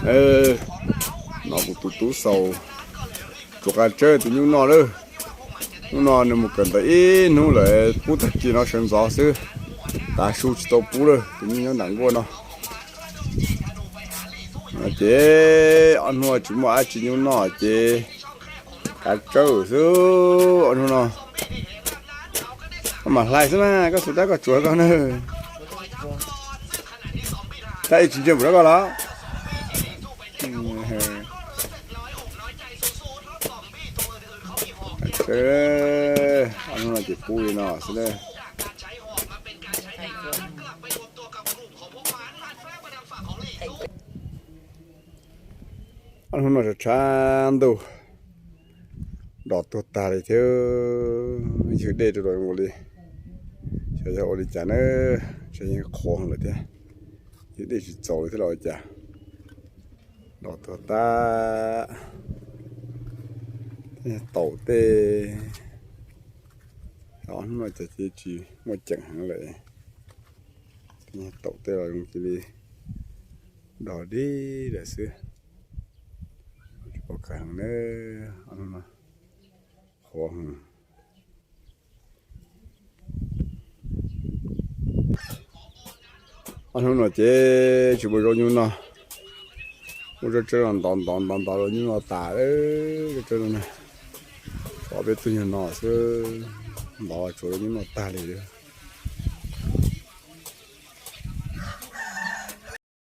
Ej, no kuv tus tub xaus tsuav qab tsawb tus nyuj noj lawm. Hnub no nws mus kawm ntawv ib hnub lawm, pub tag kis no sawv ntxov xwb, tav su tsis tau pub lawm, tus nyuj nyob nram nkuaj no. Ces ob hnub tsis muaj dab tsi nyuj noj ces qab tsawb xwb ob hnub no. Koj mam hlais xwb mas, koj xub dab koj tsuav koj na. Tab ib tsis ntsia mus rau koj los. Ob hnub no ces pub li no xwb na. Ob hnub no tshav tshav ntuj, nroj tuag tag li thiab, ywg dej rau los ua li. Xyov yog ua li cas na, ntshe yeej qhuav heev lawm thiab, ywg dej tsis txaus li thiab los ua cas. Nroj tuag tag, taum tej, ob hnub no ces tsis muaj ceem heev lawm, taum tej los zoo cia li dog dig lawm xwb. Tsis pom kawg heev na, ob hnub no qhuav heev. Ob hnub no ces tsis muaj zaub nyuj noj, muab zaub tsawb no ntov ntov ntov ntov zaub nyuj noj tas, zaub tsawb no na, tshuav peb tug nyuag no xwb, ntov tsuav zaub nyuj noj tag li.